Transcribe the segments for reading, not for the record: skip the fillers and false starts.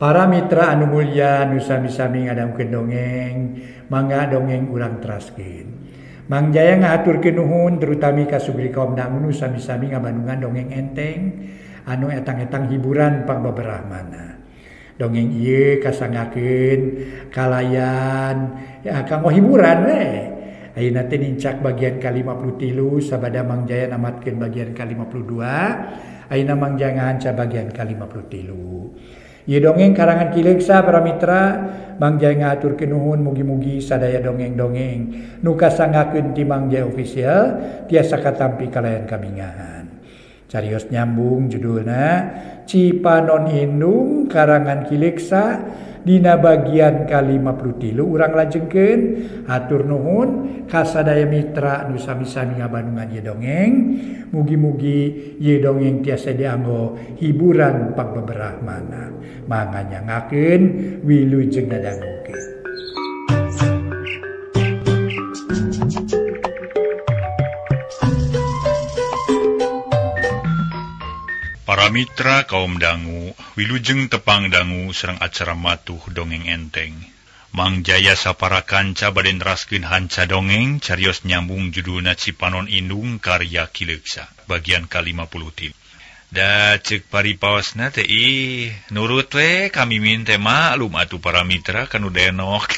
Para mitra anu mulya nu sami-sami ngadangukeun dongeng, mangga dongeng urang teraskeun. Mang Jaya ngahaturkeun nuhun terutami ka sugri kaum dangu nu sami-sami ngabandungan dongeng enteng anu etang-etang hiburan pangbeberahmana. Dongeng ieu kasangakeun kalayan ya kanggo hiburan we. Ayeuna teh nincak bagian ka-53 sabada Mang Jaya namatkeun bagian ka-52. Ayeuna Mang Jaya ngahanca bagian ka-53. Ieu dongeng karangan Ki Leuksa para mitra, Mang Jaya ngahaturkeun nuhun mugi-mugi sadaya dongeng-dongeng nu kasangakeun ti Mang Jaya Official tiasa katampi kalayan kabingahan. Carios nyambung judulna Cipanon Indung karangan Ki Leuksa dina bagian ka-53 urang lajengkeun. Hatur nuhun kasadaya mitra nu sami-sami ngabandungan ieu dongeng. Mugi-mugi ieu dongeng tiasa dianggo hiburan pangbeberahmana. Mangga nyangakeun wilujeng ngadangukeun. Para mitra kaum dangu, wilujeng tepang dangu sareng acara matuh dongeng enteng. Mang Jaya sapara kanca bade neraskeun hanca dongeng carios nyambung judulna Cipanon Indung karya Ki Leuksa bagian ka-53. Da ceuk paripaosna teh ih nurut we kami min teh maklum atuh para mitra kanu denok.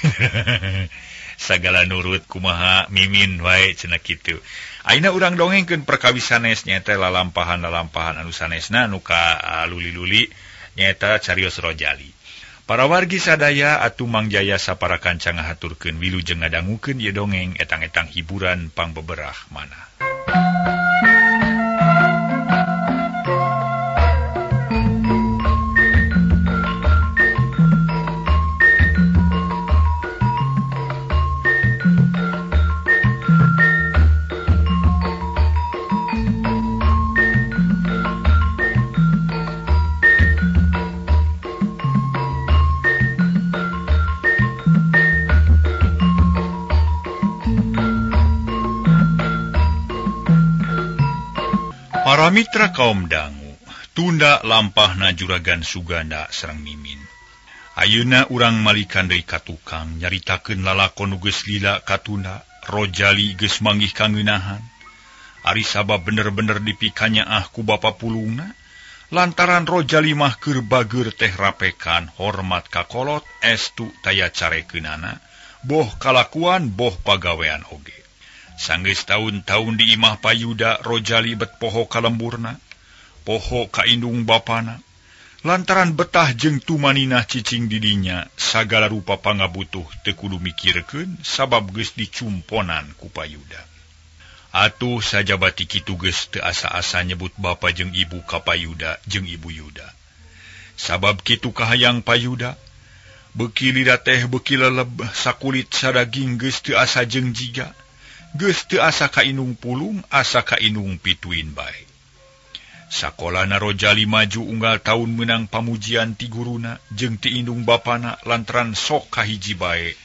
Sagala nurut kumaha mimin wae cenah kitu. Ayeuna urang dongengkeun perkawis sanes nyaeta lalampahan-lalampahan anu sanesna nu ka luli-luli nyaeta carios Rojali. Para wargi sadaya atuh Mang Jaya sapara kanca ngahaturkeun wilujeng ngadangukeun ieu dongeng etang-etang hiburan pangbeberah mana. Para mitra kaum dangu, tunda lampahna juragan Suganda sareng Mimin. Ayeuna urang malikan deui ka tukang nyaritakeun lalakon nu geus lila katunda, Rojali geus manggih kangeunahan. Ari sabab bener-bener dipikanyaah ku bapa pulungna, lantaran Rojali mah keur bageur teh rapekan hormat ka kolot estu taya carekeunana, boh kalakuan boh pagawean oge. Sanggeus taun-taun di imah Payuda Rojali bet poho kalemburna, poho ka indung bapana. Lantaran betah jeung tumaninah cicing didinya, sagala rupa pangabutuh teu kudu mikirkeun sabab geus dicumponan ku Payuda. Atuh sajabati kitu geus teu asa-asa nyebut bapa jeung ibu ka Payuda jeung ibu Yuda. Sabab kitu kahayang Payuda, beuki lila teh beuki leleb sakulit sadaging geus teu asa jeung jiga. Geus teu asa ka indung pulung, asa ka indung pituin bae. Sakolana Rojali maju unggal taun meunang pamujian ti guruna jeung ti indung bapana lantaran sok kahiji bae.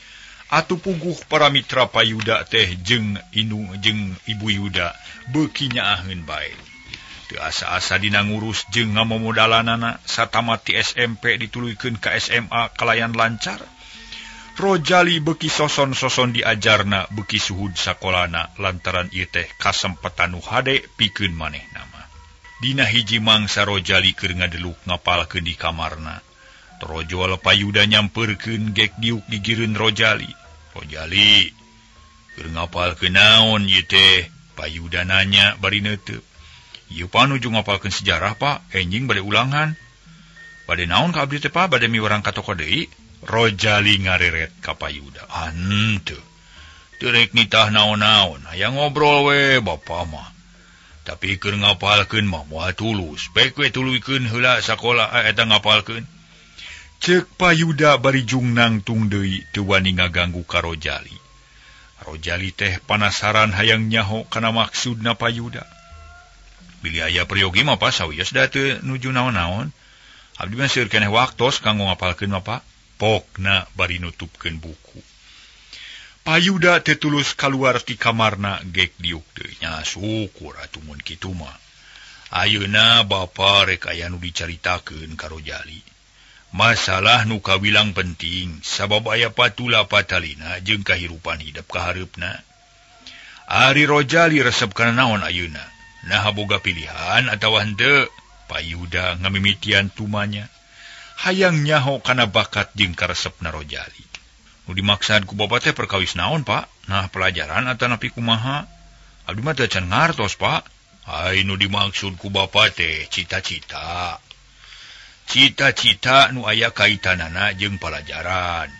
Atuh puguh para mitra Payuda teh jeung indung jeung ibu Yuda beuki nyaaheun bae. Teu asa-asa dina ngurus jeung ngamomodalanana satamat ti SMP dituluykeun ka SMA kalayan lancar. Rojali beuki soson-soson diajarna beuki suhud sakolana lantaran ieu teh kasempetan nu hade pikeun manehna mah. Dina hiji mangsa Rojali keur ngadeluk ngapalkeun di kamarna. Torojol Payuda nyampeurkeun gek diuk digireun Rojali. Rojali keur ngapalkeun naon ieu teh? Payuda nanya bari neuteup. Ieu panuju ngapalkeun sejarah Pak, enjing bade ulangan. Bade naon ka abdi teh Pak, bade miwarang ka toko deui? Rojali ngareret ka Payuda. Henteu. Teu rek nitah naon-naon, hayang ngobrol we bapa mah. Tapi keur ngapalkeun mah moal tulus. Pek we tuluykeun heula sakola eta ngapalkeun. Ceuk Payuda bari jung nangtung deui teu wani ngaganggu ka Rojali. Rojali teh panasaran hayang nyaho kana maksudna Payuda. Bilih aya peryogi mah Pak sawios da teu nuju naon-naon. Abdi mah seueur keneh waktos kanggo ngapalkeun mah Pak. Pokna bari nutupkeun buku. Payuda teh tulus kaluar ti kamarna gek diuk deui. Nya syukur atuh mun kitu mah. Ayeuna bapa rek aya nu dicaritakeun ka Rojali. Masalah nu kawilang penting sabab aya patula patalina jeung kahirupan hidup kahareupna. Ari Rojali resep kana naon ayeuna? Naha boga pilihan atawa henteu? Payuda ngamimitian tumanya. Hayang nyaho kana bakat jeung karesepna Rojali. Nu dimaksad ku bapa teh perkawis naon, Pak? Nah, pelajaran atanapi kumaha? Abdi mah teu can ngartos, Pak. Ai nu dimaksud ku bapa teh cita-cita. Cita-cita nu aya kaitanana jeung pelajaran.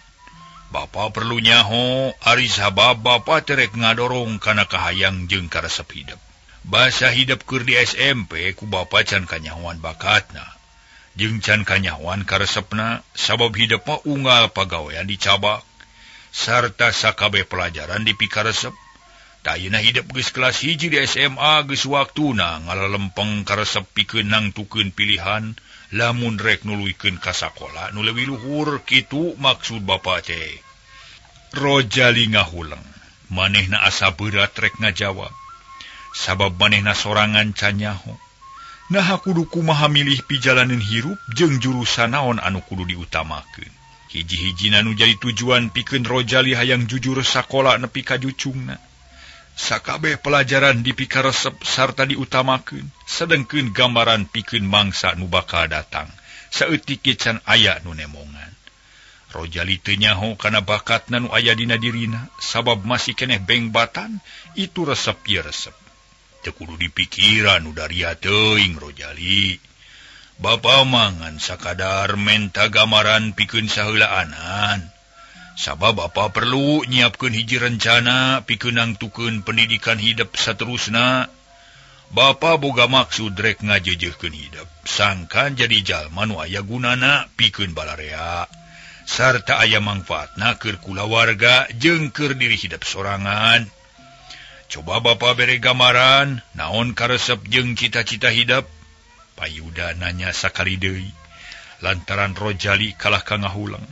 Bapa perlu nyaho ari sabab bapa terek ngadorong kana kahayang jeung karesep hidup. Basa hidup keur di SMP ku bapa can kanyahoan bakatna. Jeung can kanyahoan karesepna sabab hidup mah unggal pagawean dicabak sarta sakabeh pelajaran dipikaresep. Tayina hidup geus kelas 1 di SMA geus waktuna ngalalempeng karesep pikeun nangtukeun pilihan lamun rek nuluykeun ka sakola nu leuwih luhur kitu maksud bapa teh. Rojali ngahuleng, manehna asa berat rek ngajawab. Sabab manehna sorangan can nyaho. Naha kudu kumaha milih pijalaneun hirup jeung jurusan naon anu kudu diutamakeun. Hiji-hijina nu jadi tujuan pikeun Rojali hayang jujur sakola nepi ka jucungna. Sakabeh pelajaran dipikaresep sarta diutamakeun, sedengkeun gambaran pikeun mangsa nu bakal datang. Saeutik ge can aya nu nemongan. Rojali teu nyaho kana bakatna nu aya dina dirina, sabab masih keneh bengbatan, itu resep ieu resep. Teu kudu dipikiran nu daria teuing Rojali. Bapa mangan sakadar menta gambaran pikeun saheulaanan. Sabab bapa perlu nyiapkeun hiji rencana pikeun nangtukeun pendidikan hidup saterusna. Bapa boga maksud rek ngajeujeuhkeun hidup, sangkan jadi jalma nu aya gunana pikeun balarea sarta aya mangfaatna keur kulawarga jeung keur diri hidup sorangan. Coba bapa bere gambaran naon karesep jeung cita-cita hidup. Payuda nanya sakali deui lantaran Rojali kalah ka ngahuleng.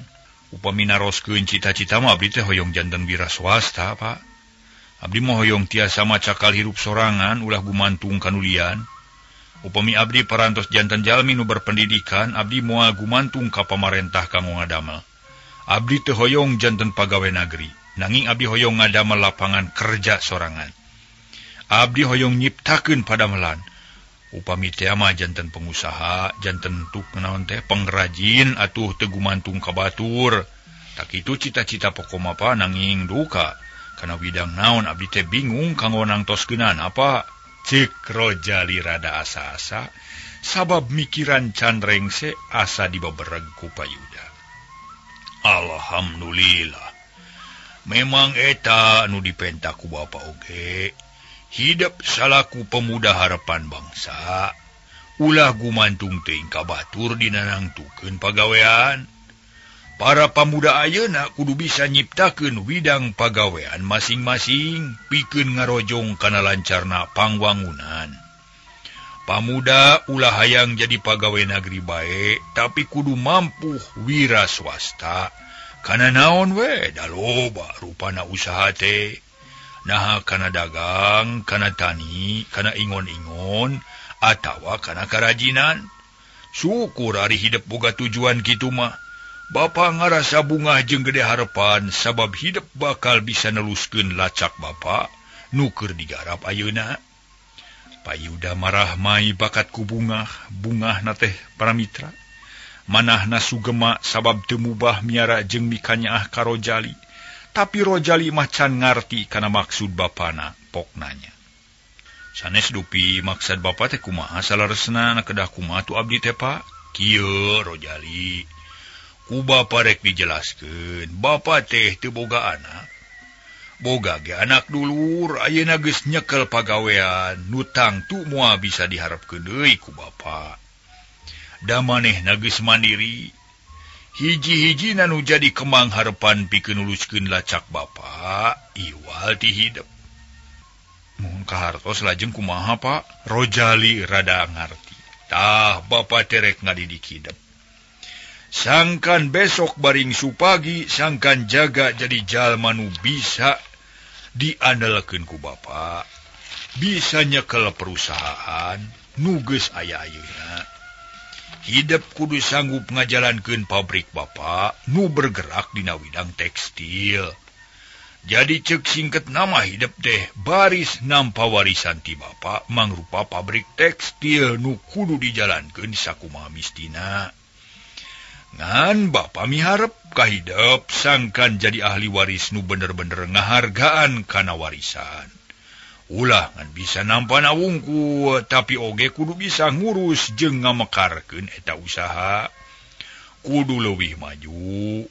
Upami naroskeun cita-cita mah abdi teh hoyong janten wira swasta, Pak. Abdi mah hoyong tiasa macakal hirup sorangan ulah gumantung kanulian. Upami abdi parantos janten jalmi nu berpendidikan, abdi moal gumantung ka pamarentah kanggo ngadamel. Abdi teu hoyong janten pagawe nagri, nanging abdi hoyong ngadamel lapangan kerja sorangan. Abdi hoyong nyiptakeun padamelan. Upami teh mah janten pengusaha, janten tuk naon teh pengrajin atuh teu gumantung ka batur. Tak kitu cita-cita pokok mah pa nanging duka. Kana widang naon abdi teh bingung kanggo nangtoskeunana apa. Cek Rojali rada asa-asa sabab mikiran can rengse asa dibebereg ku Payuda. Alhamdulillah. Memang eta nu dipenta ku bapa oge. Hidup salaku pemuda harapan bangsa, ulah gumantung teuing ka batur dina nangtukeun pagawean. Para pamuda ayeuna kudu bisa nyiptakeun widang pagawean masing-masing pikeun ngarojong kana lancarna pangwangunan. Pamuda ulah hayang jadi pagawe nagri bae, tapi kudu mampu wira swasta. Kana naon we da loba rupana usaha teh. Naha kana dagang, kana tani, kana ingon-ingon, atawa kana karajinan. Syukur ari hidup boga tujuan kitu mah. Bapa ngarasa bungah jeung gede harepan sabab hidup bakal bisa neluskeun lacak bapa nu keur digarap ayeuna. Payuda marah mai bakat ku bungah, bungahna teh para mitra. Manahna sugema sabab teu mubah miara jeung mikanyaah ka Rojali. Tapi Rojali mah can ngarti kana maksud bapana poknanya. Sanes dupi maksud bapa teh kumaha saleresna na kedah kumaha tu abdi teh Pak? Kieu Rojali. Ku bapa rek dijelaskeun, bapa teh teu boga anak. Boga ge anak dulur, ayeuna geus nyekel pagawean, nu tangtu moal bisa diharepkeun deui ku bapa. Da manehna geus mandiri. Hiji-hiji nu jadi kemang harepan pikeun nuluskeun lacak bapa, iwal ti hidep. Mun kahartos lajeng kumaha, Pak? Rojali rada ngarti. Tah bapa terek ngadidik hidep. Sangkan besok baring supagi, sangkan jaga jadi jalma nu bisa diandalkeun ku bapa. Bisa nyekel perusahaan nu geus aya ayeuna. Hidep kudu sanggup ngajalankeun pabrik Bapak nu bergerak dina widang tekstil. Jadi cek singket nama hidep teh baris nampa warisan ti Bapak mangrupa pabrik tekstil nu kudu dijalankeun sakumaha mistina. Ngan Bapak miharep ka hidep sangkan jadi ahli waris nu bener-bener ngahargaan kana warisan. Ulah ngan bisa nampa nawungku tapi oge kudu bisa ngurus jeung ngamekarkeun eta usaha. Kudu leuwih maju,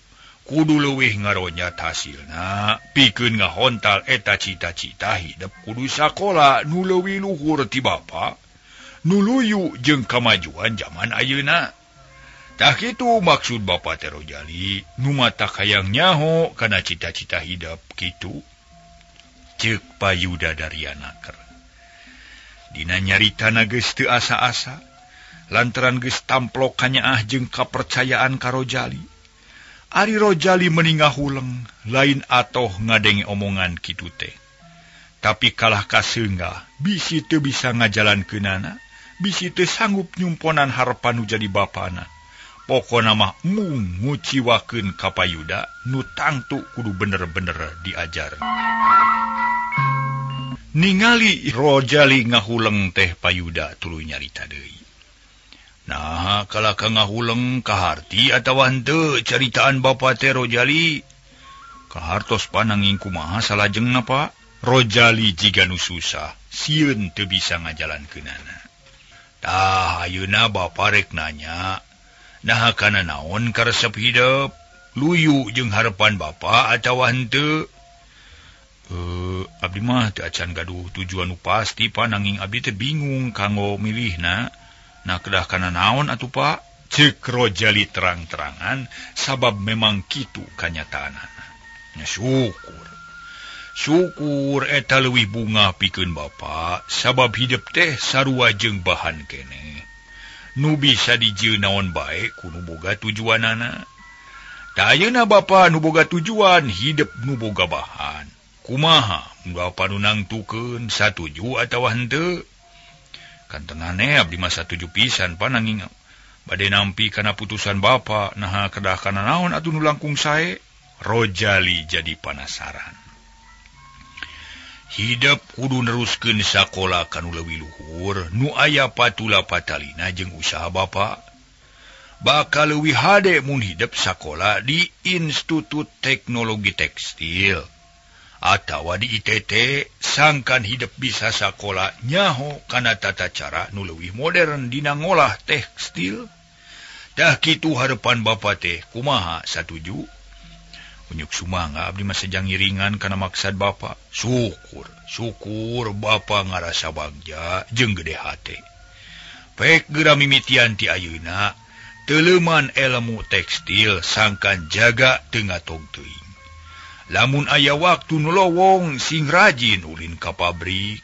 kudu leuwih ngaronyat hasilna, pikeun ngahontal eta cita-cita hidep kudu sakola nu leuwih luhur ti Bapa, nu luyu jeung kamajuan jaman ayeuna. Tah kitu maksud Bapa teh Rojali, nu matak hayang nyaho kana cita-cita hidep kitu. Ceuk Payuda Daryanaker. Dina nyaritana geus teu asa-asa, lantaran geus tamplok kanyaah jeung kapercayaan ka Rojali. Ari Rojali meni ngahuleng, lain atoh ngadenge omongan kitu teh. Tapi kalah kaseungah, bisi teu bisa ngajalankeunana, bisi teu sanggup nyumponan harepan nu jadi bapana. Pokona mah mung nguciwakeun ka Payuda nu tangtu kudu bener-bener diajar. Ningali Rojali ngahuleng teh Payuda tuluy nyarita deui. Nah, kalah ka ngahuleng kaharti atawa henteu caritaan Bapa teh Rojali. Kahartos pananging kumaha salajengna, Pak? Rojali jiga nu susah, sieun teu bisa ngajalankeunana. Tah, ayeuna Bapa rek nanya, naha kana naon karesep hidep? Luyu jeung harepan Bapa atawa henteu? Abdi mah teu acan gaduh tujuan nu pasti, Pak, nanging abdi teh bingung kanggo milihna. Nah, kedah kana naon atuh, Pak? Ceuk Rojali terang-terangan sabab memang kitu kanyataanana. Nya syukur. Syukur eta leuwih bunga pikeun Bapa sabab hidep teh sarua jeung bahan keneh. Nu bisa dijieun naon bae kudu boga tujuanana. Tah ayeuna Bapa nu boga tujuan, hidep nu boga bahan. Kumaha Bapa nu nangtukeun satuju atawa henteu? Kantenane abdi mah satuju pisan, Pak, nanging bade nampi kana putusan Bapa, naha kedah kana naon atuh nu langkung sae? Rojali jadi panasaran. Hidep kudu neruskeun sakola kanu leuwih luhur nu aya patula patalina jeung usaha Bapa. Bakal leuwih hade mun hidep sakola di Institut Teknologi Tekstil atawa di ITT, sangkan hidep bisa sakola nyaho kana tata cara nu leuwih modern dina ngolah tekstil. Tah kitu harepan Bapa teh kumaha satuju? Unyuk sumangga abdi mah sejang ngiringan kana maksad Bapa. Syukur, syukur Bapa ngarasa bagja jeung gede hate. Pek geura mimitian ti ayeuna, teuleman ilmu tekstil sangkan jaga teu ngatog teuing. Lamun aya waktu nu lowong sing rajin ulin ka pabrik,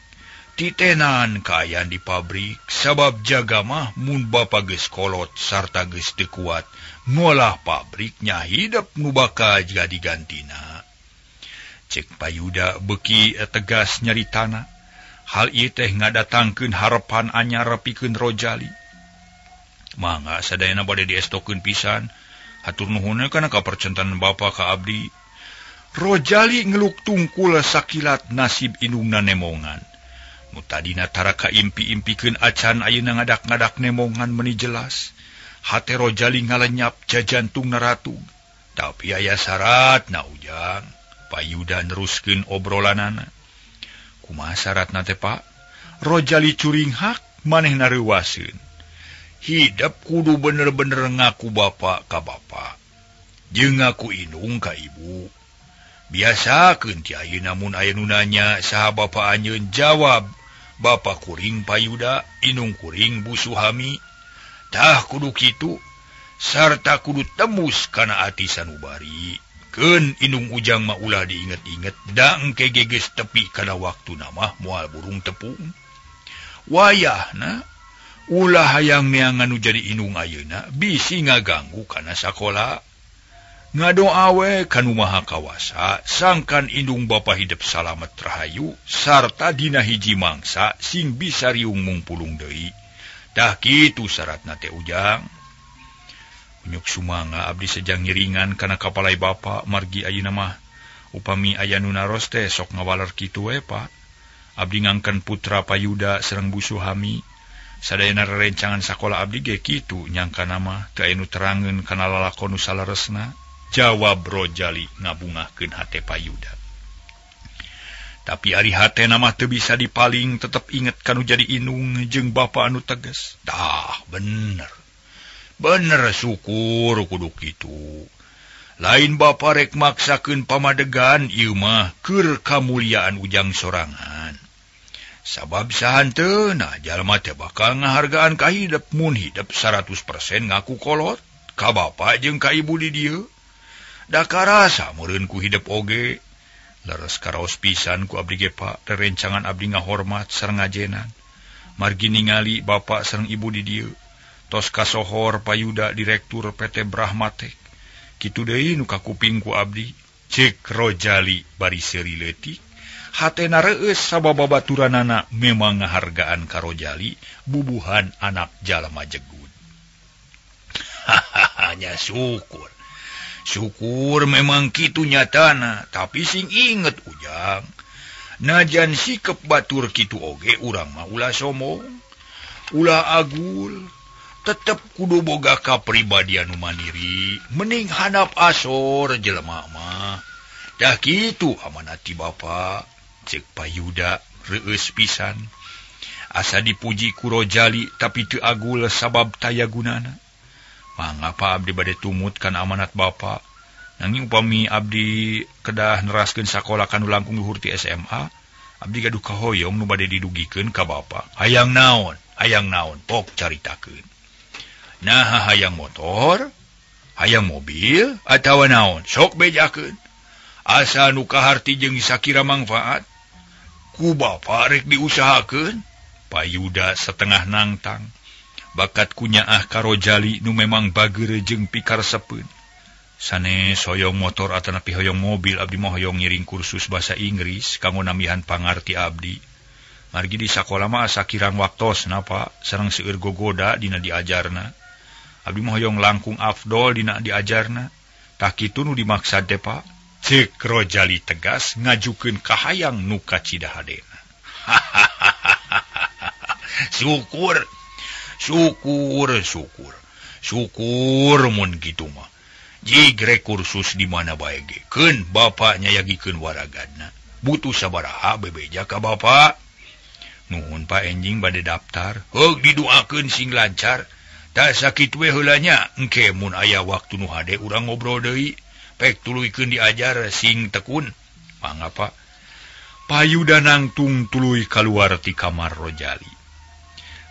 titenan kaayaan di pabrik, sabab jaga mah mun Bapa geus kolot sarta geus teu kuat ngolah pabriknya hidep nu bakal jadi gantina. Cek Payuda beuki tegas nyaritana. Hal ieu teh ngadatangkeun harepan anyar pikeun Rojali. Mangga sadayana bade diestokeun pisan. Hatur nuhun kana kapercenten Bapa ka abdi. Rojali ngeluk tungkul sakilat nasib indungna nemongan. Nu tadina tara kaimpi-impikeun acan ayeuna ngadak-ngadak nemongan meuni jelas. Hate Rojali ngalenyap jajantungna ratug. Tapi aya syaratna Ujang. Payuda neruskeun obrolanana. Kumaha syaratna teh, Pak? Rojali curinghak manehna reuwaseun. Hidep kudu bener-bener ngaku bapa ka bapa, jeung ngaku indung ka ibu. Biasakeun ti ayeuna mun aya nu nanya saha bapa anjeun, jawab bapa kuring Payuda, indung kuring Bu Suhami. Tah kudu kitu sarta kudu tembus kana ati sanubari. Keun indung Ujang mah ulah diinget-inget, da engke geus tepi kana waktuna mah moal burung tepung. Wayahna ulah hayang neangan nu jadi indung ayeuna bisi ngaganggu kana sakola. Ngadoa we kanu Maha Kawasa sangkan indung bapa hidep salamet rahayu sarta dina hiji mangsa sing bisa riung mungpulung deui. Tah kitu syaratna teh Ujang. Unyuk sumangga abdi sejang ngiringan kana kapalai bapa margi ayeuna mah upami aya nu naros teh sok ngawaler kitu we Pak. Abdi ngangken putra Payuda sareng Bu Suhami. Sadayana rerencangan sakola abdi ge kitu nyangkana mah teu aya nu terangeun kana lalakon nu saleresna. Jawab Rojali ngabungahkeun hate Payuda. Tapi ari hatena mah teu bisa dipaling, tetep inget kanu jadi inung jeung bapa anu tegas. Tah bener. Bener syukur kudu kitu. Lain bapa rek maksakeun pamadegan ieu mah keur kamuliaan Ujang sorangan. Sabab sahanteuna jalma teh bakal ngahargaan ka hidep mun hidep 100% ngaku kolot ka bapa jeung ka ibu di dieu. Da karasa meureun ku hidep oge. Leres karaos pisan ku abdi ge Pak, rerencangan abdi ngahormat sareng ngajenan. Margi ningali bapa sareng ibu di dieu. Tos kasohor Payuda direktur PT Brahmatek. Kitu deui nu kakuping ku abdi. Cek Rojali bari seuri leutik. Hatena reueus sabab babaturanana memang ngahargaan ka Rojali bubuhan anak jalma jegud. Hahaha nya syukur. Syukur memang kitu nyatana, tapi sing inget Ujang. Najan sikep batur kitu oge urang mah ulah sombong, ulah agul, tetep kudu boga kapribadian nu mandiri, mending handap asor jelema mah. Dah kitu amanat ti bapa, cek Payuda reueus pisan. Asa dipuji ku Rojali tapi teu agul sabab taya gunana. Mangapa abdi bade tumut kana amanat bapa? Nanging upami abdi kedah neraskeun sakola kanu langkung luhur ti SMA, abdi gaduh kahoyong nu bade didugikeun ka bapa. Hayang naon? Hayang naon? Pok caritakeun. Nah, hayang motor, hayang mobil, atawa naon? Sok bejakeun. Asa nu kaharti jeung sakira mangfaat, ku bapa rek diusahakeun. Payuda setengah nangtang. Bakat kunyaah ka Rojali nu memang bageur jeung pikaresepeun. Sanes hoyong motor atanapi hoyong mobil, abdi mah hoyong ngiring kursus basa Inggris kanggo nambihan pangarti abdi. Margi di sakola mah asa kirang waktosna Pak, sareng seueur gogoda dina diajarna. Abdi mah hoyong langkung afdol dina diajarna. Tah kitu nu dimaksad teh Pak. Cek Rojali tegas ngajukeun kahayang nu kacida hadena. Syukur. Syukur, syukur. Syukur mun kitu mah. Jigre kursus di mana bae ge. Keun bapa nyayagikeun waragadna. Butuh sabaraha bebeja ka bapa. Nuhun Pak enjing bade daftar. Heug diduakeun sing lancar. Tah sakitu we heula nya. Engke mun aya waktu nu hade urang ngobrol deui. Pek tuluykeun diajar sing tekun. Mangga Pak. Payuda nangtung tuluy kaluar ti kamar Rojali.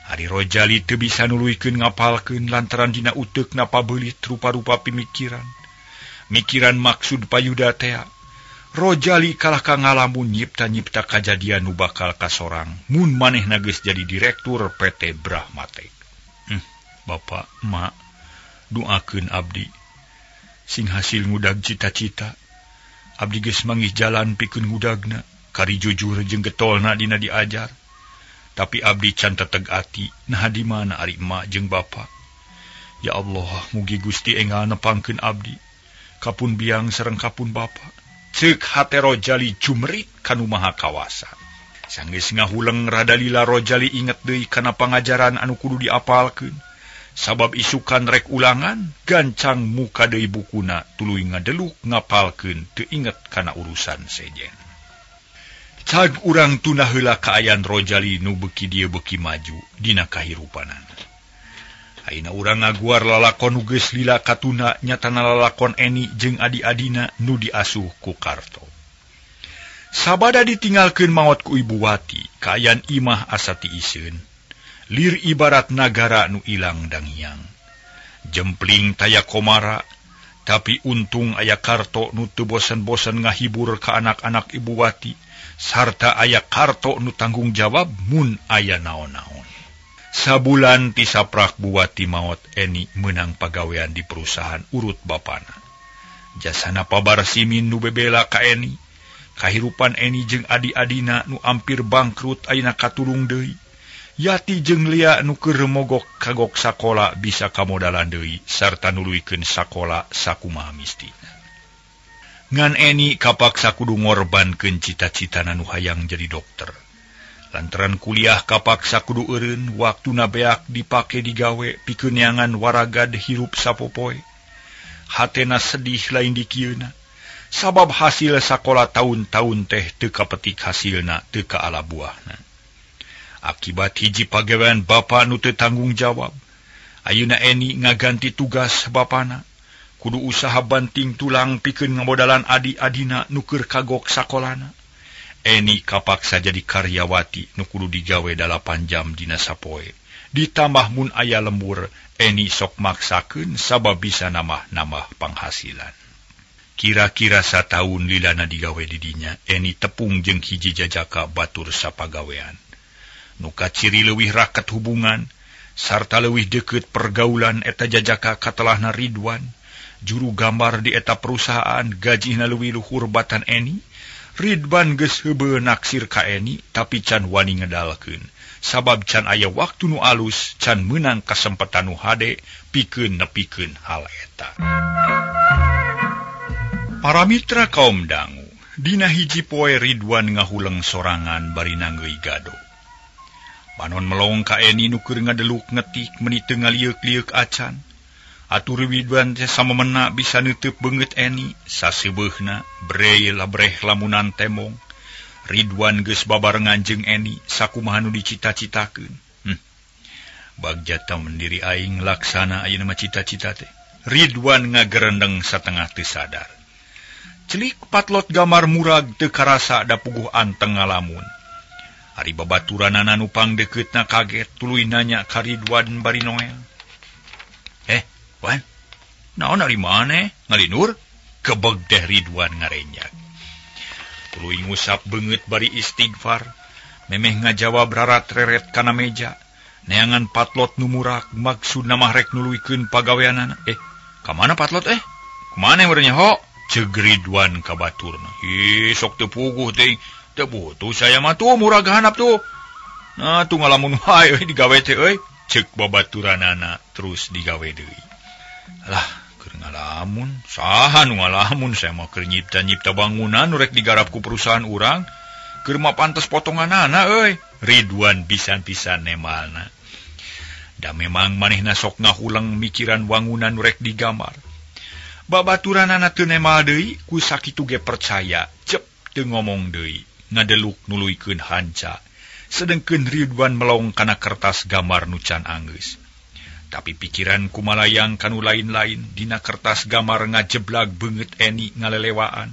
Ari Rojali teu bisa nuluykeun ngapalkeun lantaran dina uteukna pabeulit rupa-rupa pimikiran. Mikiran maksud Payuda tea. Rojali kalah ka ngalamun nyipta-nyipta kajadian nu bakal kasorang mun manehna geus jadi direktur PT Brahmatek. Bapak, Mak, doakeun abdi sing hasil ngudag cita-cita. Abdi geus manggih jalan pikeun ngudagna, kari jujur jeung getolna dina diajar. Tapi abdi can teteg ati, nah di mana ari emak jeung bapa. Ya Allah, mugi Gusti enggal nepangkeun abdi, kapun biang sareng kapun bapa. Ceuk hate Rojali jumrit kanu maha kawasa. Sanggeus ngahuleng rada lila Rojali inget deui kana pangajaran anu kudu diapalkeun. Sabab isukan rek ulangan, gancang muka deui bukuna tuluy ngadeluk ngapalkeun teu inget kana urusan sejen. Cag urang tuna heula kaayaan Rojali nu beuki dieu beuki maju dina kahirupanana. Ayeuna urang ngaguar lalakon nu geus lila katuna nyatana lalakon Eni jeung adi-adina nu diasuh ku Karto. Sabada ditinggalkeun maot ku Ibu Wati, kaayaan imah asa tiiseun. Lir ibarat nagara nu ilang dangiang. Jempling taya komara, tapi untung aya Karto nu teu bosen-bosen ngahibur ka anak-anak Ibu Wati. Sarta aya Karto nu tanggung jawab mun aya naon-naon. Sabulan ti saprak Buwati maot Eni menang pagawean di perusahaan urut bapana. Jasana pabarsimin nu bebela ka Eni. Kahirupan Eni jeung adi-adina nu ampir bangkrut ayeuna katulung deui. Yati jeung Lia nu keur mogok kagok sakola bisa kamodalan deui sarta nuluykeun sakola sakumaha mistina. Ngan Eni kapaksa kudu ngorbankeun cita-citana nu hayang jadi dokter. Lantaran kuliah kapaksa kudu eureun, waktuna beak dipake digawe pikeun neangan waragad hirup sapopoe. Hatena sedih lain dikieuna. Sabab hasil sakola taun-taun teh teu kapetik hasilna teu kaala buahna. Akibat hiji pagawean bapa nu teu tanggung jawab, ayeuna Eni ngaganti tugas bapana. Kudu usaha banting tulang pikeun ngamodalan adi-adina nu keur kagok sakolana. Eni kapaksa jadi karyawati nu kudu digawe 8 jam dina sapoe. Ditambah mun aya lembur, Eni sok maksakeun sabab bisa nambah-nambah panghasilan. Kira-kira sataun lilana digawe di dinya, Eni tepung jeung hiji jajaka batur sapagawean. Nu kaciri leuwih raket hubungan sarta leuwih deukeut pergaulan eta jajaka katelahna Ridwan, juru gambar di eta perusahaan gajihna leuwih luhur batan Eni. Ridwan geus heubeul naksir ka Eni tapi can wani ngedalkeun sabab can aya waktu nu alus, can meunang kasempatan nu hade pikeun nepikeun hal eta. Para mitra kaum dangu, dina hiji poe Ridwan ngahuleng sorangan bari nanggeui gado. Panon melong ka Eni nu keur ngadeluk ngetik meuni teu ngalieuk-lieuk acan. Atur Ridwan teh samemena bisa neuteub beungeut Eni, saseubeurna brei labreh lamunan temong. Ridwan geus babarengan jeung Eni sakumaha nu dicita-citakeun. Bagja mendiri aing laksana ayeuna mah cita-cita teh. Ridwan ngagerendeng satengah teu sadar. Celik patlot gamar murag teu karasa da puguh anteng ngalamun. Ari babaturanana nu pangdekeutna kaget tuluy nanya ka Ridwan bari noel. Wan, naon ari maneh ngalinur? Kebeg teh Ridwan ngarenjak. Tuluy ngusap beungeut bari istighfar, memeh ngajawab rarat-reret kana meja. Neangan patlot nu murak maksudna mah rek nuluykeun pagaweanana. Ka mana patlot eh? Kumaha meureun ho? Ceuk Ridwan ka baturna. Ih, sok teu puguh teh. Teu butuh saya mah tuh murag hanap tuh. Nah, tuh ngalamun wae euy digawe teh euy. Ceuk babaturanana terus digawe deui. Lah, keur ngalamun, saha nu ngalamun saya mah keur nyipta-nyipta bangunan nu rek digarap ku perusahaan urang. Keur mah pantes potonganana euy. Ridwan pisan-pisan nemalna. Da memang manehna sok ngahuleng mikiran wangunan nu rek digambar. Babaturanana teu nemal deui, ku sakitu ge percaya, cep teu ngomong deui. Ngadeluk nuluykeun hanca. Sedengkeun Ridwan melong kana kertas gambar nu can anggeus. Tapi pikiran kumalayang kanu lain-lain dina kertas gambar ngajeblag beungeut Eni ngalelewaan.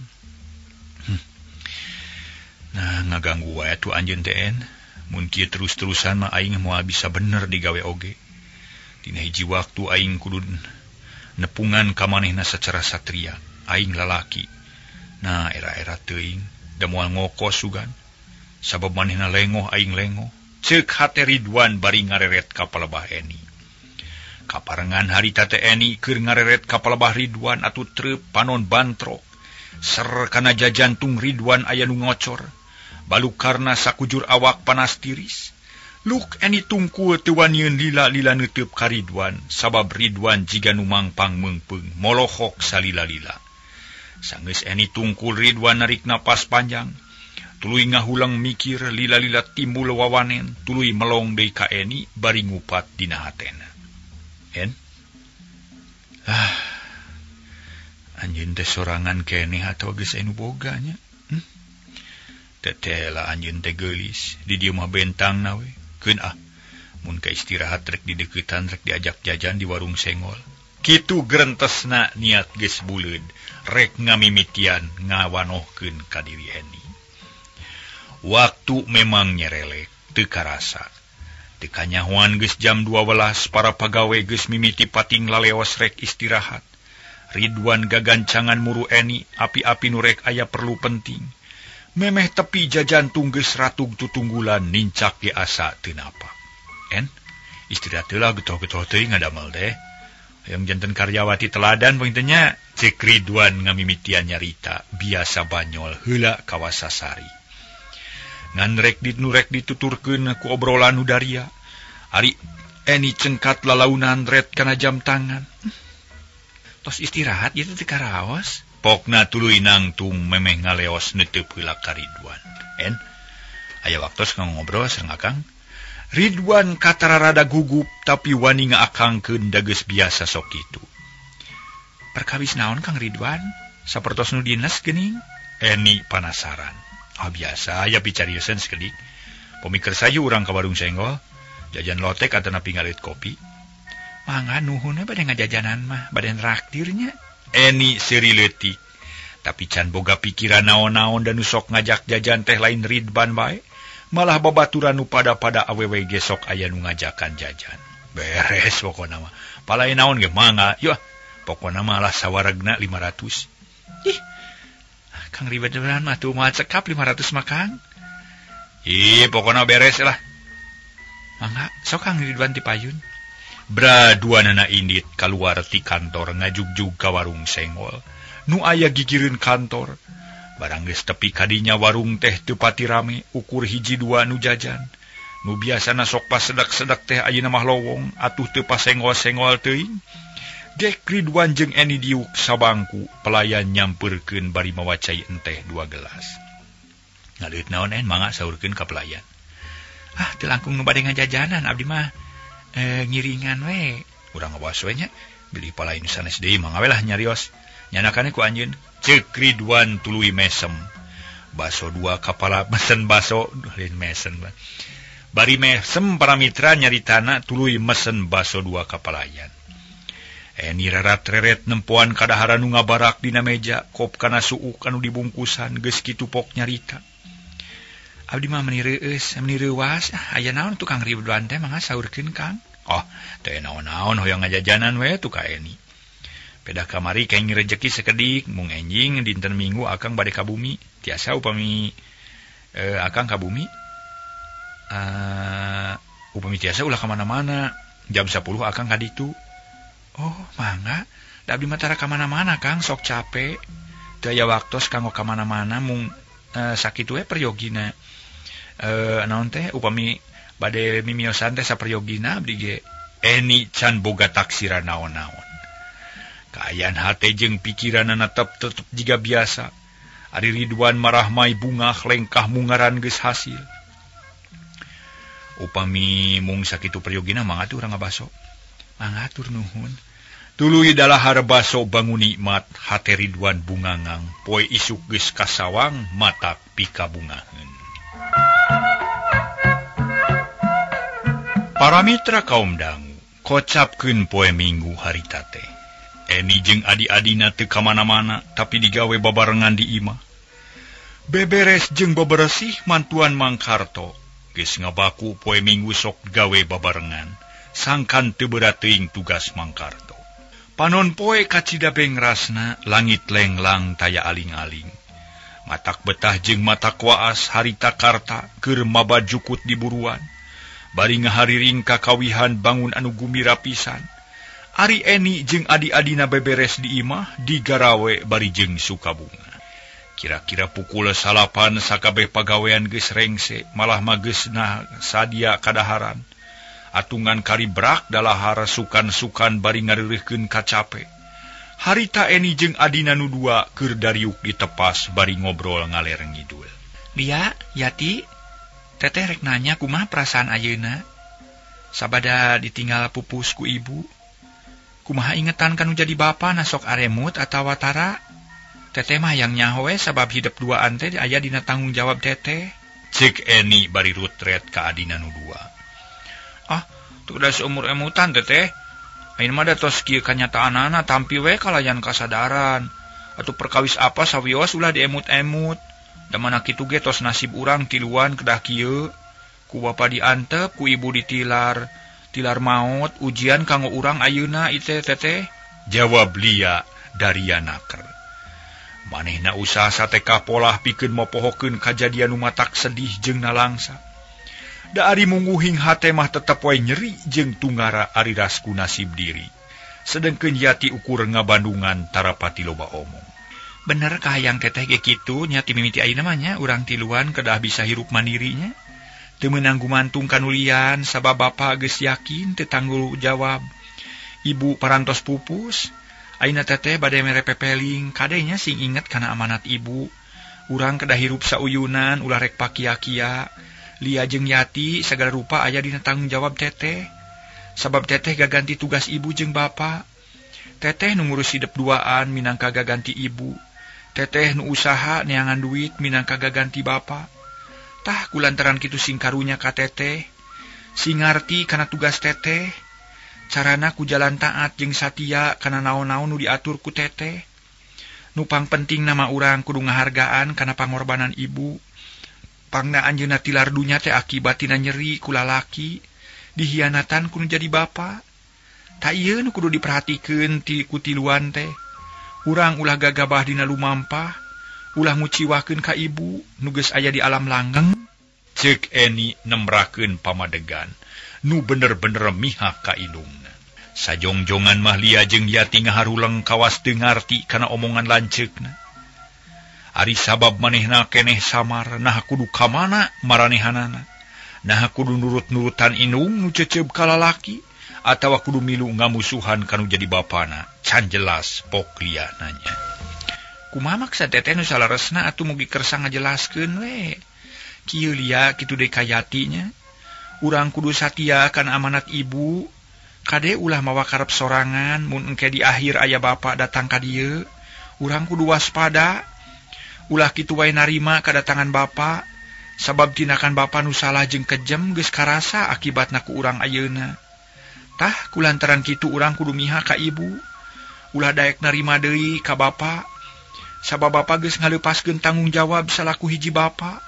Nah, ngaganggu wae atuh anjeun teh En. Mun kieu terus-terusan mah aing moal bisa bener digawe oge. Dina hiji waktu aing kudu nepungan ka manehna sacara satria, aing lalaki. Nah, era-era teuing da moal ngokos sugan. Sabab manehna lengoh aing lengoh. Ceuk hate Ridwan bari ngareret ka palebah Eni. Kaparengan harita teh Eni keur ngareret ka palebah Ridwan atuh treup panon bantrok. Ser kana jajantung Ridwan aya nu ngocor. Balukarna sakujur awak panas tiris. Luk Eni tungkul teu wanieun lila-lila neuteub ka Ridwan sabab Ridwan jiga nu mangpang meungpeung molohok salila-lila. Sanggeus Eni tungkul Ridwan narik napas panjang. Tuluy ngahuleng mikir lila-lila timbul wawanen, tuluy melong deui ka Eni bari ngupat dina hatena. En? Ah. Anjeun teh sorangan keneh atawa geus anu boga nya? Teteh lah anjeun teh geulis, di dieu mah bentang na we. Keun ah, mun ka istirahat rek dideuketan rek diajak jajan di warung senggol. Kitu gerentesna niat geus buleud, rek ngamimitian ngawanohkeun ka diri Eni. Waktu memang nyerelek, teu karasa. Teu kanyahoan geus jam 12, para pagawe geus mimiti pating laleos rek istirahat. Ridwan gagancangan muru Eni, api-api nu rek aya perlu penting. Memeh tepi jajantung geus ratug tutunggulan nincak ge asa teu napa. En, istirahat heula getoh-getoh teuing ngadamel teh. Hayang janten karyawati teladan poin nya. Ceuk Ridwan ngamimitian nyarita biasa banyol heula kawasasari. Ngan rek nu rek dituturkeun ku obrolan nu daria. Ari Eni cengkat lalaunan ret kana jam tangan. Tos istirahat ieu teh karaos. Pokna tuluy nangtung memeh ngaleos neuteup heula ka Ridwan. En, aya waktos ngobrol sareng Akang. Ridwan katara rada gugup tapi wani ngaakangkeun da geus biasa sok kitu. Perkawis naon Kang Ridwan? Sapertos nu dinas geuning? Eni panasaran. Ah biasa aya picarioseun sakedik. Pamikir sayu urang ka warung senggol, jajan lotek atanapi ngalit kopi. Mangga nuhun we bade ngajajanan mah, bade traktirnya. Eni seuri leutik, tapi can boga pikiran naon-naon dan nu sok ngajak jajan teh lain Ridwan bae, malah babaturan nu pada-pada awewe ge sok aya nu ngajakan jajan. Beres pokona mah. Palai naon ge mangga, yeuh. Pokona mah lah sawaregna 500. Ih. Kang Ridwan mah tuh moal cekap 500 mah Kang. Ih, pokona beres lah. Mangga, sok Kang Ridwan ti payun. Bra dua nana indit kaluar ti kantor ngajugjug ka warung senggol. Nu aya gigireun kantor. Barang geus tepi kadinya warung teh teu pati rame, ukur hiji dua nu jajan. Nu biasana sok pasedak-sedak teh ayeuna mah lowong, atuh teu pasenggol-senggol teuing. Dek Ridwan jeung Eni diuk sabangku, pelayan nyampeurkeun bari mawa cai enteh 2 gelas. Ngaleut naon en mangga saurkeun ka pelayan. Ah, teu langkung nu bade ngajajanan abdi mah. Ngiringan we. Urang ngawas we nya, beli palain sanes deui mangga we lah nyarios. Nyanakane ku anjeun. Ceuk Ridwan tuluy mesem. Baso 2 kapala mesen baso, lain mesen. Bari mesem para mitra nyaritana tuluy mesen baso 2 kapalayan. Eni rarat-reret nempoan kadaharan nu ngabarak dina meja, kop kana suuk anu dibungkusan geus kitu pok nyarita. Abdi mah meuni reueus, meuni reuwas, aya naon tukang Ridwan teh mangga saurkeun Kang. Oh, teh naon-naon hoyong ngajajanan we tuh ka Eni. Pedah kamari kenging rejeki sekedik, mung enjing dinten Minggu akang bade ka bumi. Tiasa upami akang ka bumi. Upami tiasa ulah ka mana-mana. Jam 10 akang ka ditu. Oh, mangga. Da abdi mah tara ka mana-mana Kang, sok capek. Teu aya waktos kanggo ka mana-mana mung sakitu we peryogina. Naon teh upami bade mimiosan teh saperyogina abdi ge. Eni can boga taksiran naon-naon. Kaayaan hate jeung pikiranana tetep jiga biasa. Ari Ridwan marahmai bungah lengkah mungaran geus hasil. Upami mung sakitu peryogina mangga atuh urang ngabaso. Mangga atur nuhun. Tuluy dalahar baso bangun nikmat hate Ridwan bungangang poe isuk geus kasawang matak pikabungaheun. Para mitra kaum dangu, kocapkeun poe Minggu harita teh. Eni jeung adi-adina teu ka mana-mana tapi digawe babarengan di imah. Beberes jeung beberesih mantuan Mang Karto. Geus ngabaku poe Minggu sok gawe babarengan, sangkan teu berat teuing tugas Mang Karto. Panon poe kacida bengrasna, langit lenglang taya aling-aling. Matak betah jeung matak waas harita karta keur maba jukut di buruan. Bari ngahariring kakawihan bangun anu gumira pisan. Ari Eni jeung adi-adina beberes di imah digarawe bari jeung sukabunga. Kira-kira pukul 9 sakabeh pagawean geus rengse, malah mah geus nah sadia kadaharan. Atungan karibrak dalahar sukan-sukan bari ngareureuhkeun kacape. Harita Eni jeung adina nu dua keur dariuk ditepas bari ngobrol ngaler ngidul. Lia, Yati, teteh rek nanya kumaha perasaan ayeuna? Sabada ditinggal pupus ku ibu. Kumaha ingetan kanu jadi bapa na sok aremut atawa tara? Teteh mah yang nyaho we sabab hidup duaan teh aya dina tanggung jawab teteh. Cek Eni bari rutret ka adina nu dua. Ah, tuh udah seumur emutan teteh. Ayeuna mah da tos kieu kanyataanana tampi we kalayan kasadaran. Atuh perkawis apa sawios ulah diemut-emut. Da mana kitu ge tos nasib urang tiluan kedah kieu. Ku bapa diantep, ku ibu ditilar. Tilar maot ujian kanggo urang ayeuna ieu teteh. Jawab Lia daria naker. Manehna usaha sateka polah pikeun mopohokeun kajadian nu matak sedih jeung nalangsa. Da ari munguhing hate mah tetep wae nyeri jeung tunggara ari rasku nasib diri. Sedengkeun Yati ukur ngabandungan tarapati loba omong. Bener kahayang teteh ge kitu nya ti mimiti ayeuna mah nya urang tiluan kedah bisa hirup mandirinya. Teu meunang gumantung kanulian sabab bapa geus yakin teu tanggung jawab. Ibu parantos pupus. Ayeuna teteh bade mere pepeling, kadenya sing inget kana amanat ibu. Urang kedah hirup sauyunan ulah rek pakia-kia. Lia jeung Yati sagala rupa aya dina tanggung jawab teteh. Sabab teteh gaganti tugas ibu jeung bapa. Teteh nu ngurus hidep duaan minangka gaganti ibu. Teteh nu usaha neangan duit minangka gaganti bapa. Tah kulantaran kitu sing karunya ka teteh. Sing ngarti kana tugas teteh. Carana ku jalan taat jeung satia kana naon-naon nu diatur ku teteh. Nu pangpenting nama urang kudu ngahargaan kana pangorbanan ibu. Pangna anjeunna tilar dunya teh akibat tina nyeri ku lalaki, dihianatan ku nu jadi bapa. Ta ieu nu kudu diperhatikeun ti ku tiluan teh. Urang ulah gagabah dina lumampah, ulah nguciwakeun ka ibu nu geus aya di alam langgeng. Ceuk Eni nemrakeun pamadegan nu bener-bener mihak ka indungna. Sajongjongan mah Lia jeung Yati ngaharuleng kawas teu ngarti kana omongan lanceukna. Ari sabab manehna keneh samar, nah kudu ka mana maranehanana. Nah kudu nurut-nurutan indung nu ceceb ka lalaki atawa kudu milu ngamusuhan kanu jadi bapana. Can jelas pok Lia nanya. Kumaha maksa teteh nu salaresna atuh mugi kersa ngajelaskeun we. Kieu Lia kitu deui ka Yati nya. Urang kudu satia kana amanat ibu. Kade ulah mawa karep sorangan mun engke di akhir aya bapa datang ka dieu. Urang kudu waspada. Ulah kitu wae narima kadatangan bapa, sabab tindakan bapa nu salah jeung kejem geus karasa akibatna ku urang ayeuna. Tah kulantaran kitu urang kudu miha ka ibu. Ulah daek narima deui ka bapa, sabab bapa geus ngaleupaskeun tanggung jawab salaku hiji bapa.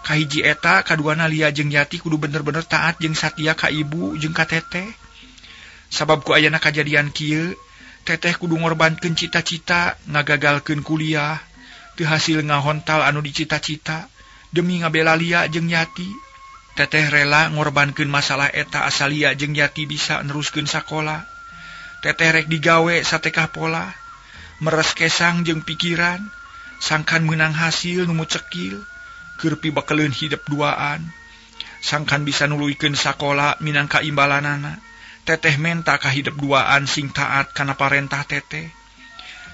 Kahiji eta kaduana Lia jeung Yati kudu bener-bener taat jeung satia ka ibu jeung ka teteh. Sabab ku ayana kajadian kieu, teteh kudu ngorbankeun cita-cita, ngagagalkeun kuliah, teu hasil ngahontal anu dicita-cita demi ngabela Lia jeung Yati. Teteh rela ngorbankeun masalah eta asal Lia jeung Yati bisa neruskeun sakola. Teteh rek digawe satekah pola, meres kesang jeung pikiran, sangkan meunang hasil nu mucekil, keur pibakeleun hidep duaan. Sangkan bisa nuluykeun sakola minangka imbalanana. Teteh menta ka hidep duaan sing taat kana parentah teteh.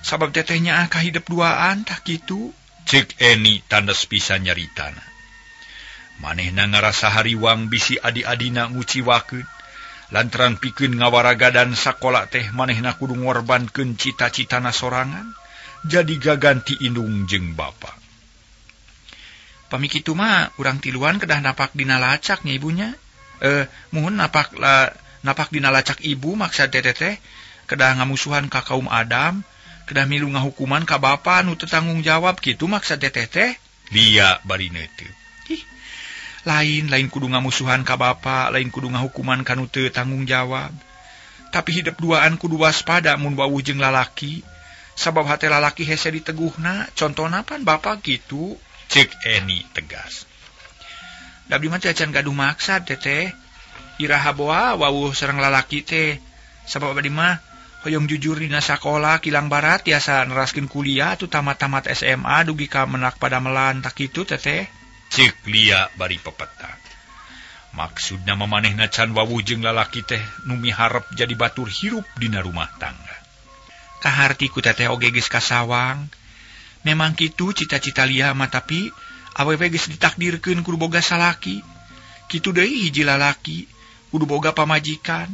Sabab tetehnya ka hidep duaan tah kitu. Ceuk Eni tandes pisan nyaritana. Manehna ngarasa hariwang bisi adi-adina nguciwakeun. Lantaran pikeun ngawaragadan sakola teh manehna kudu ngorbankeun cita-citana sorangan jadi gaganti indung jeung bapa. Pami kitu mah urang tiluan kedah napak dina lacak nya ibunya. Muhun napak napak dina lacak ibu maksad teteh teh kedah ngamusuhan ka kaum Adam, kedah milu ngahukuman ka bapa nu teu tanggung jawab kitu maksad teteh teh. Lia bari neuteut. Ih, lain kudu ngamusuhan ka bapa, lain kudu ngahukuman ka nu teu tanggung jawab. Tapi hidep duaan kudu waspada mun wawuh jeung lalaki. Sabab hate lalaki hese diteguhna, contona pan bapa kitu. Ceuk Eni tegas. Da abdi mah can gaduh maksad teteh. Iraha boa wawuh sareng lalaki teh. Sabab abdi mah hoyong jujur dina sakola Kilang Barat tiasa neraskeun kuliah atuh tamat-tamat SMA dugi ka menak padamelan tak kitu teteh. Ceuk Lia bari pepeta. Maksudna mamanehna can wawuh jeung lalaki teh nu miharep jadi batur hirup dina rumah tangga. Kaharti ku teteh oge geus kasawang. Memang kitu cita-cita Lia mah, tapi awewe geus ditakdirkeun kudu boga salaki. Kitu deui hiji lalaki kudu boga pamajikan.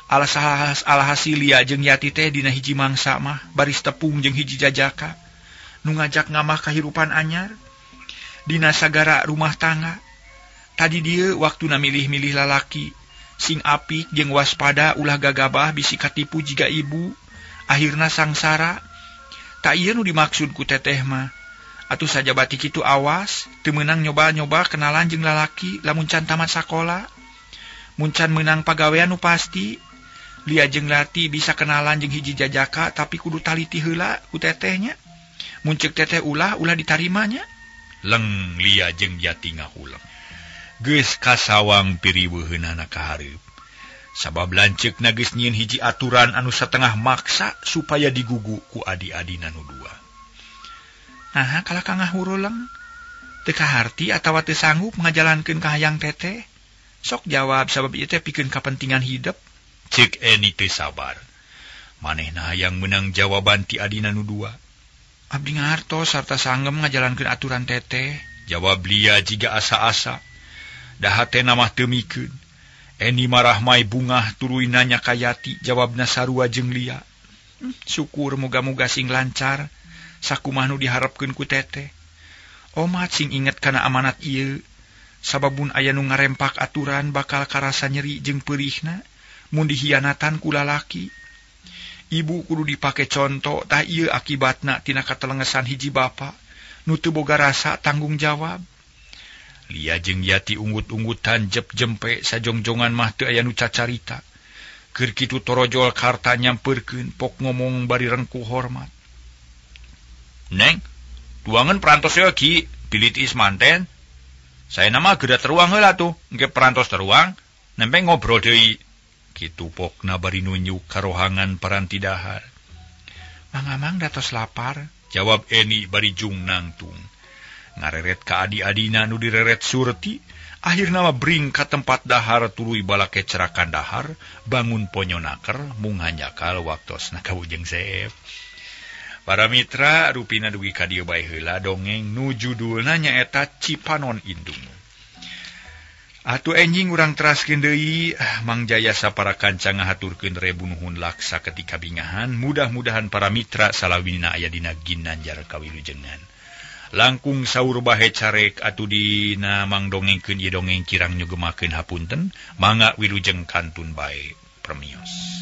Alhasil Lia jeung Yati teh dina hiji mangsa mah baris tepung jeung hiji jajaka nu ngajak ngamah kahirupan anyar dina sagara rumah tangga. Tadi dieu waktuna milih-milih lalaki sing apik jeung waspada ulah gagabah bisi katipu jiga ibu, akhirna sangsara. Tak ieu nu dimaksud ku teteh mah. Atuh sajabati kitu awas, teu meunang nyoba-nyoba kenalan jeung lalaki lamun can tamat sakola. Mun can meunang pagawean nu pasti. Lia jeung Lati bisa kenalan jeung hiji jajaka tapi kudu taliti heula ku tetehnya. Mun ceuk teteh ulah ditarimanya. Leng Lia jeung Yati ngahuleng. Geus kasawang piriweuheunana ka hareup. Sabab lanceukna geus nyieun hiji aturan anu satengah maksa supaya digugu ku adi-adina nu dua. Naha kalah ka ngahuruleng. Teu kaharti atawa teu sanggup ngajalankeun kahayang teteh. Sok jawab sabab ieu teh pikeun kapentingan hidep. Cek Eni teu sabar. Manehna hayang meunang jawaban ti adina nu dua. Abdi ngartos sarta sanggem ngajalankeun aturan teteh. Jawab Lia jiga asa-asa. Da hatena mah teu mikeun. Eni marah mai bungah tuluy nanya ka Yati, jawabna sarua jeung Lia. Syukur moga-moga sing lancar sakumaha nu diharepkeun ku teteh. Omat sing inget kana amanat ieu. Sababun aya nu ngarempak aturan bakal karasa nyeri jeung peurihna mun dihianatan ku lalaki. Ibu kudu dipake conto tah ieu akibatna tina katelengesan hiji bapa nu teu boga rasa tanggung jawab. Lia jeung Yati unggut-unggutan jep jempe sajongjongan mah teu aya nu cacarita. Keur kitu torojol karta nyampeurkeun pok ngomong bari rengkuh hormat. Neng, tuangan perantos ya ki, pilit is manten. Saya nama geura teruang heula tuh, engke perantos teruang, nempe ngobrol deui. Kitu pokna bari nunjuk karohangan paranti dahar. Mangamang datos lapar, jawab Eni bari jung nangtung. Ngareret ka adi-adina nu direret Surti, akhirna mah bring ka tempat dahar tuluy balake cerakan dahar, bangun ponyonaker mung hanjakal waktosna kawujeng seep. Para mitra rupina dugi ka dieu bae heula dongeng nu judulna nyaeta Cipanon Indung. Atuh enjing urang teraskeun deui, Mang Jaya sapara kanca ngahaturkeun rebu nuhun laksa ketika bingahan, mudah-mudahan para mitra salawina aya dina ginanjar kawilujengan. Langkung saur bahe carek atuh dina mangdongengkeun ieu dongeng kirang nyugemakeun hapunten, mangga wilujeng kantun bae permios.